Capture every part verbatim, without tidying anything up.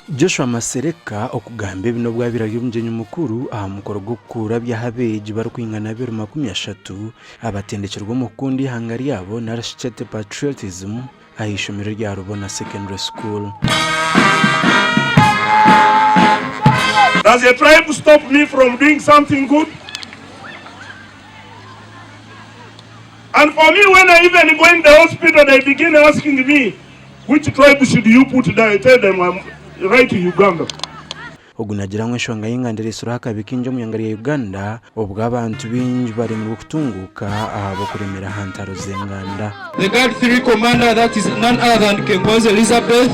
Joshua Masereka okugamba ebi n'obwabaire ali omugyenyi mukuru aha mukoro gw'okukurra byaha abeegi barukwingana abiri makumi ashatu abatendekirwe omu kukunda ihanga lyabo, Narashicete Patriotism, aha ishomero erya Rubona Secondary School. Does a tribe stop me from doing something good? And for me, when I even go in the hospital, they begin asking me, "Which tribe should you put there?" I tell them, "I'm right to Uganda." Ogu naagira ngu enshonga y'enganda ereetsireho akabi kaingi omu ihanga lya Uganda, obu abantu baingi baremirwe kutunguuka ahabw'okulemera ha ntaro z'enganda. The guard three commander, that is none other than Kenkwanzi Elizabeth,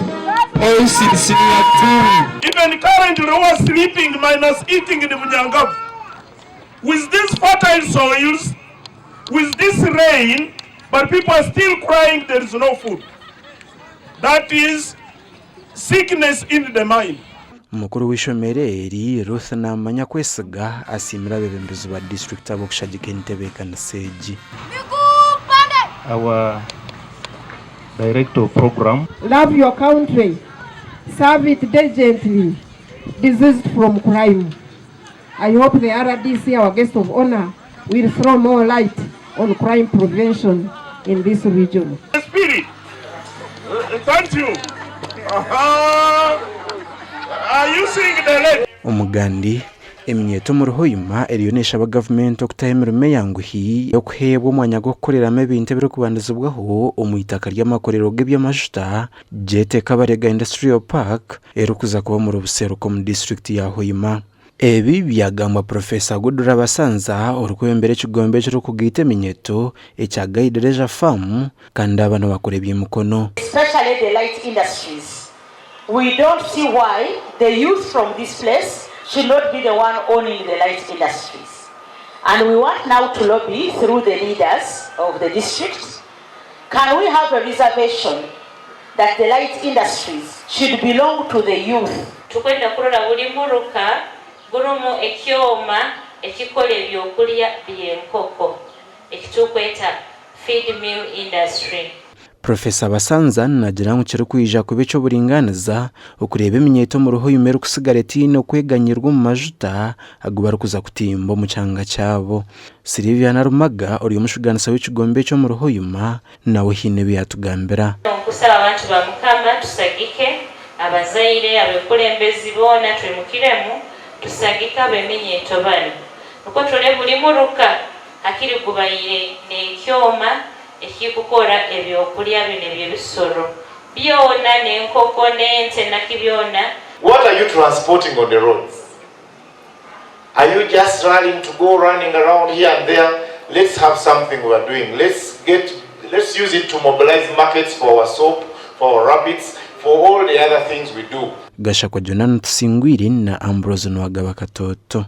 Oil Seeds Senior two. Even currently, who are sleeping minus eating in Bunyangavu. With these fertile soils, with this rain, but people are still crying there is no food. That is sickness in the mind. Omukuru w'ishomero eri, Ruth Namanya Kwesiga, asiimire abeebembezi ba disiturikiti habw'okushagika entebeekanisa egi. Our director of program. Love your country, serve it diligently, desist from crime. I hope the R D C, our guest of honor, will throw more light on crime prevention in this region. Spirit. Uh, thank you. Aha. Are you seeing the light? Omugandi, eminyeeto omu Ruhoima eriyo neeshaba gavumenti okutaho emirimo eyanguhi y'okuheebwa omwanya gw'okukoreramu ebintu ebirikubandizibwaho omu itaka ly'amakorero g'eby'amajuta, Jete Kabarega Industrial Park, erikuza kuba omuri Buseruka omu disiturikiti ya Hoima. Ebi byagambwa Professor Gudura Basanza, orikwebembera ekigombe ekirikugaita eminyeeto ekya Guy Dereja Farm, kandi aba nabakora eby'emikono. Especially the light industries. We don't see why the youth from this place should not be the one owning the light industries. And we want now to lobby through the leaders of the district. Can we have a reservation that the light industries should belong to the youth? Tukwenda kurora buli muruka gurumu ekyoma ekikora ebyokulya by'enkoko, ekitukweta feed mill industry. Professor Basanza naagira ngu kirikwija kuba eky'oburingaaniza okureeba eminyeeto omu Ruhoima erikusigara etaine okweganyirwa omu majuta agu barikuza kutimba omu kyanga kyabo. Sylvia Narumaga, ori omushuganisa w'ekigombe eky'omu Ruhoima, nawe haine ebi yatugambira. Nkusaba abantu ba Mukama, tusagike abazaire, abeekulembezi boona, twimukiremu, tusagike ab'eminyeeto banu. Nukwo turole buli muruka hakiri gubaire n'ekyoma ekikukora ebyokulya binu eby'ebisoro. Byona, n'enkoko, n'ente, naki byona. What are you transporting on the roads? Are you just running to go running around here and there? Let's have something we are doing. Let's get, let's use it to mobilize markets for our soap, for our rabbits, for all the other things we do. Gashakwa Jonan Tusingwiri na Ambrose Nwagaba Katoto.